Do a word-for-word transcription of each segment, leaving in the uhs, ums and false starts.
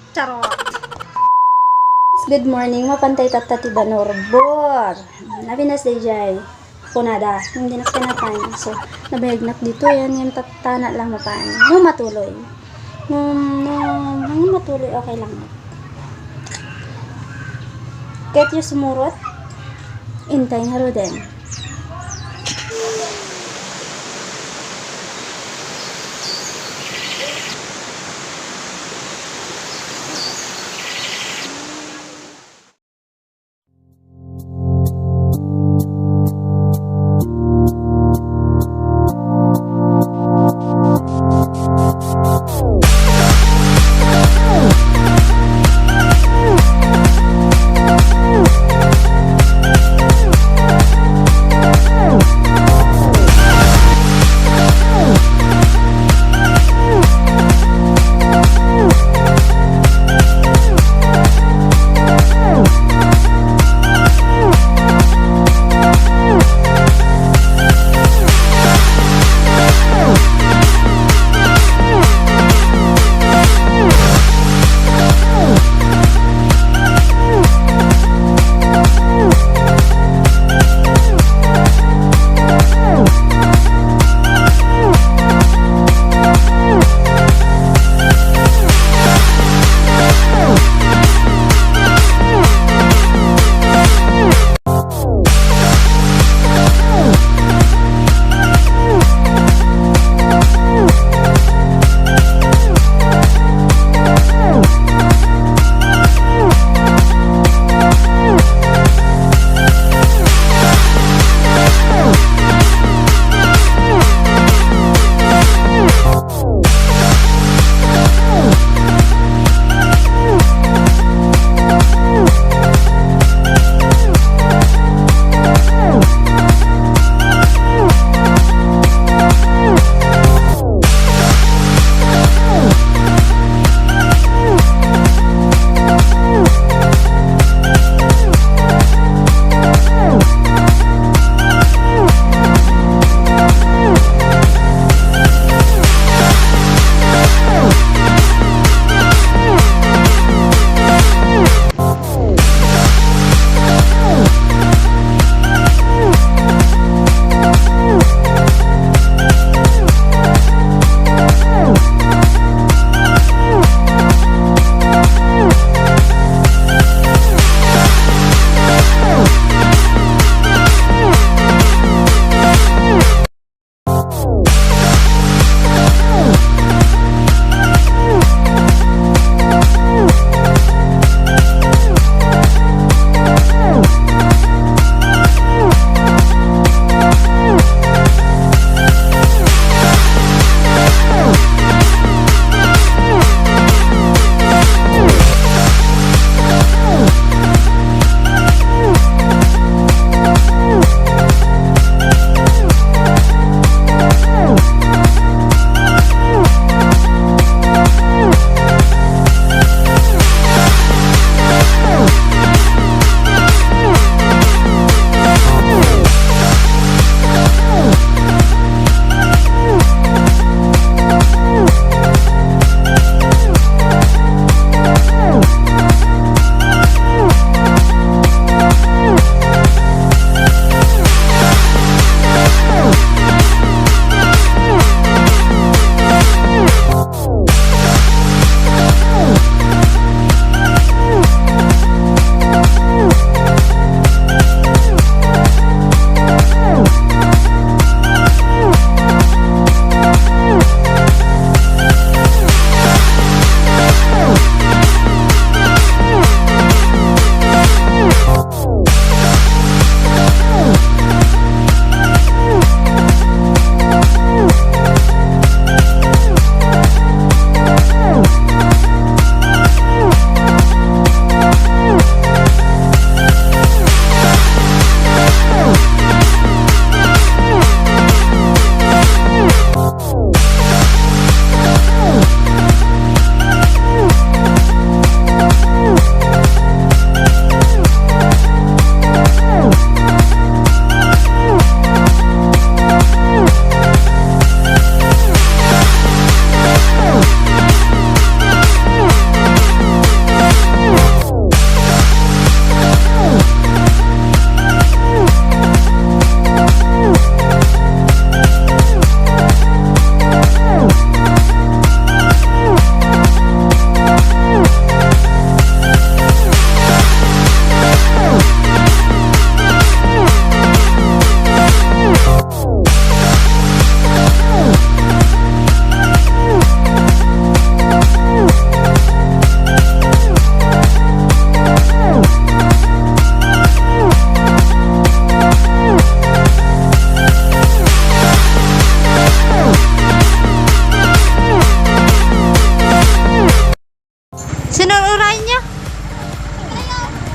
Charot. Good morning, mapan tayo tatta ti banurbor. Happy Wednesday, Jay. Kunada, hindi na kinatan. So, nabayagnak dito yan, yung tatana lang mapan. No matuloy. No, no, no matuloy, okay lang. Ket yung sumurot, intay nga ruden.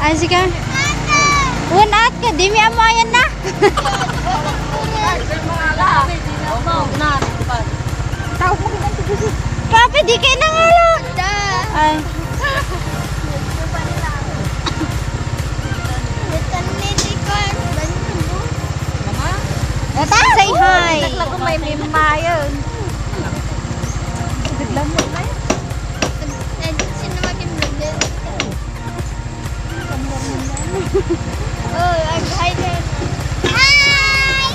Ay, sige. Wen, at ka, di mi amayan na. Papa, di kayo nangala. Ay. Say hi. Naglago may mimayon. Biglang mo na yun. Oh, ag-hi na. Hi!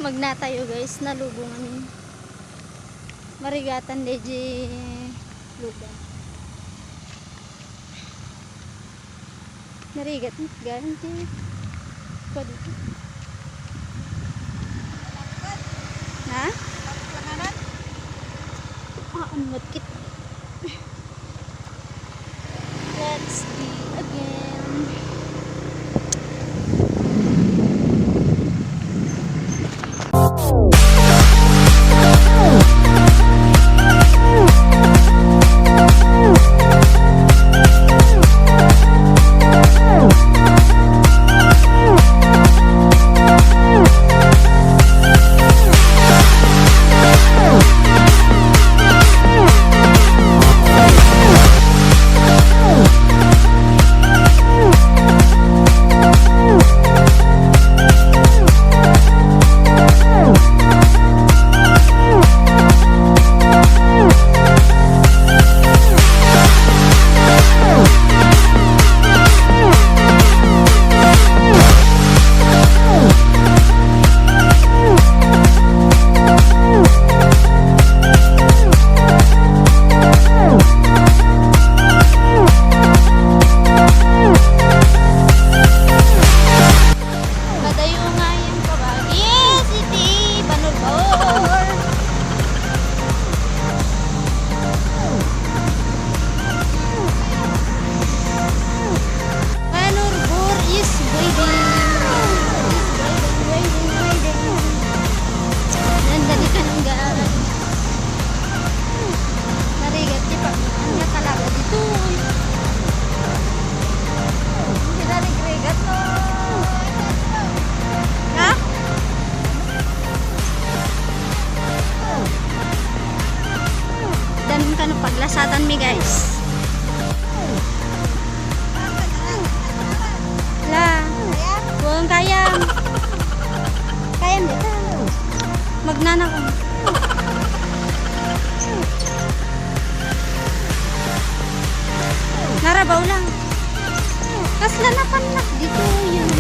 Magnatayo, guys, nalubongan. Marigatan de di lugar. Narigat ni, ganti. Kua dito. Ha? Ah, ang matkit. Let's be again. Padayo nga yung kabag. Yes, iti Banurbor. Banurbor is waving. Is waving, waving, waving. Nandali ka ng gaan. Narigat ti pagmamahal nga talaga dito. Hindi na nagrigat, no? Ha? Dami kano paglasatan mi, guys. La, buwang kayam. Kayam dito. Magnanakaw. Narabaw lang. Kasla na pannak dito yun.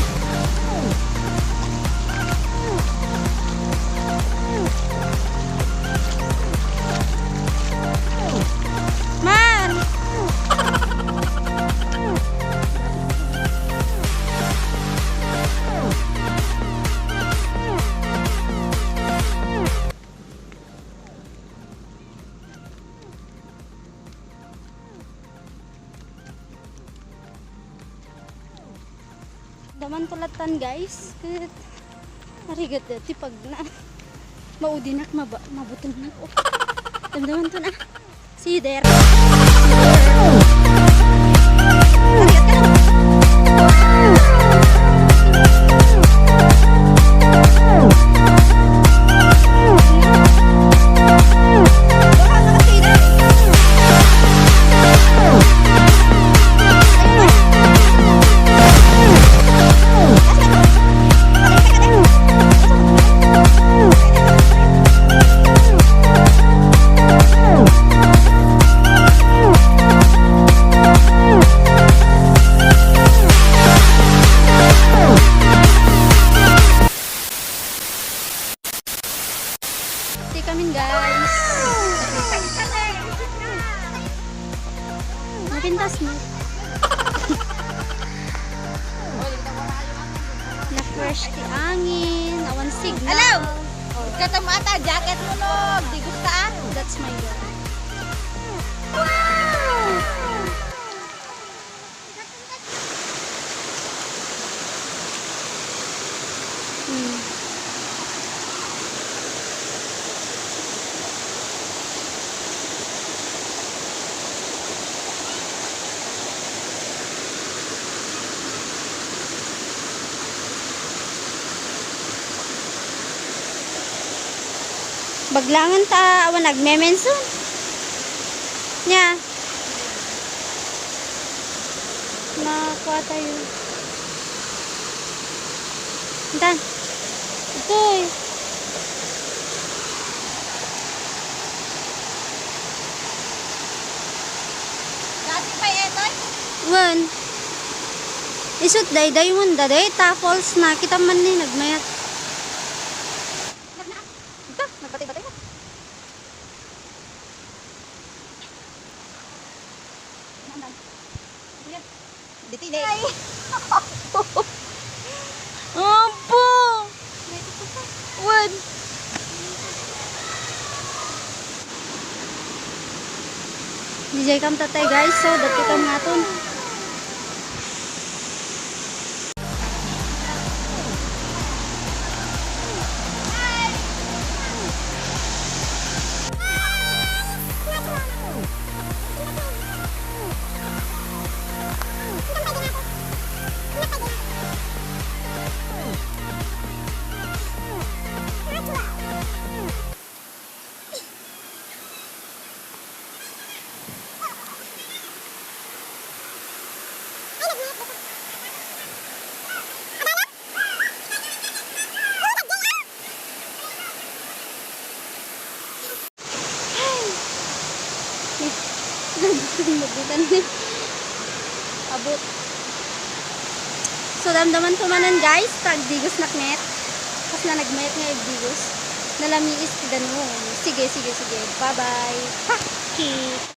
Damdamto lattan, guys. Ket, arigat dati pag na, maudinak, maba-, mabutengnak. Oh. Damdamto na. See you there. Ti kamin, guys. Napintas na. Na-fresh ti angin, awan signal. Hello! Oh. Katamata, jacket mo, no? Di gusto, ah. That's my girl. Hmm. Baglangan ta awan nagme-mention. Nia. Makua tayo. Tan. Itoy. Dati pa itoy? Wen. Isut daydaymon da, dayta falls na. Kita man ni nagmayat. Ita, nagbatay-batay na. Diti, day. Ay. Apo! Wen. Diay kam tatay, guys. So, dati kam ngaton. Mabutan ni. Abot. So, damdaman ko manen, guys, ta agdigos nak met. Kasla nagmayat nga agdigos. Nalamiis ti danum. Sige, sige, sige. Bye-bye. Ha! Ki-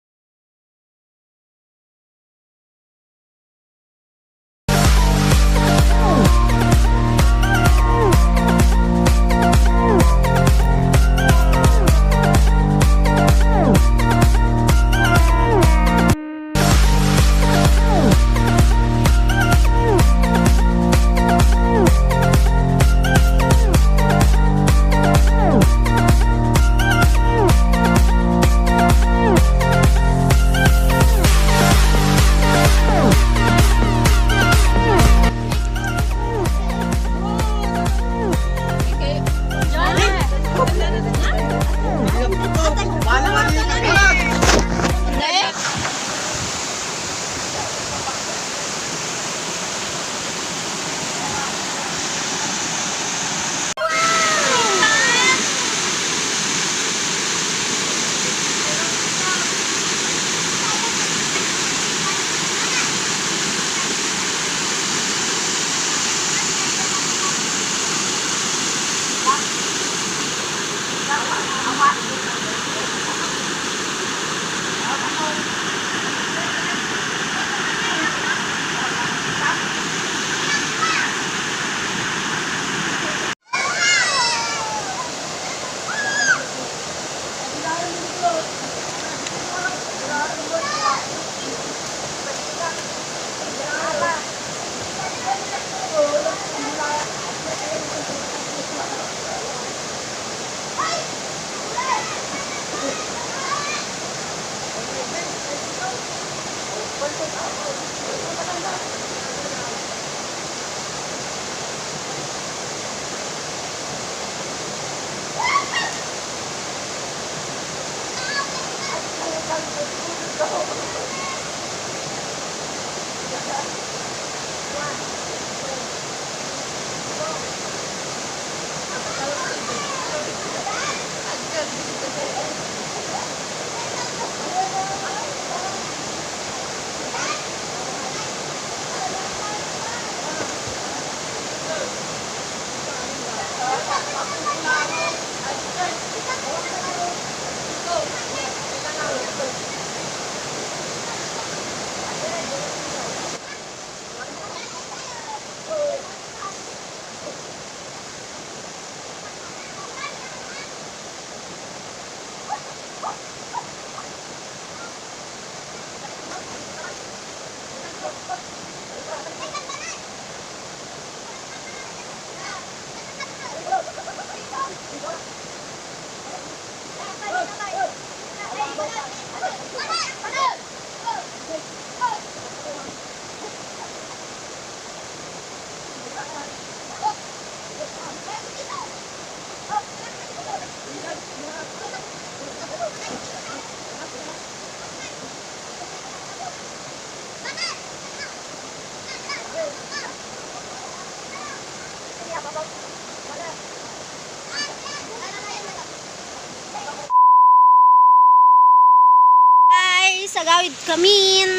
Guys, agawid kamin.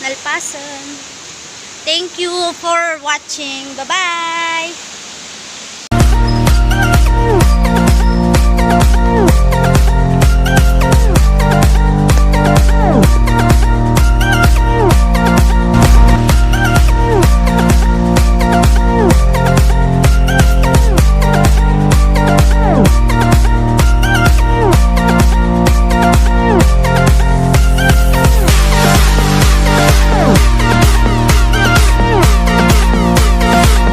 Nalpasan. Thank you for watching. Bye-bye.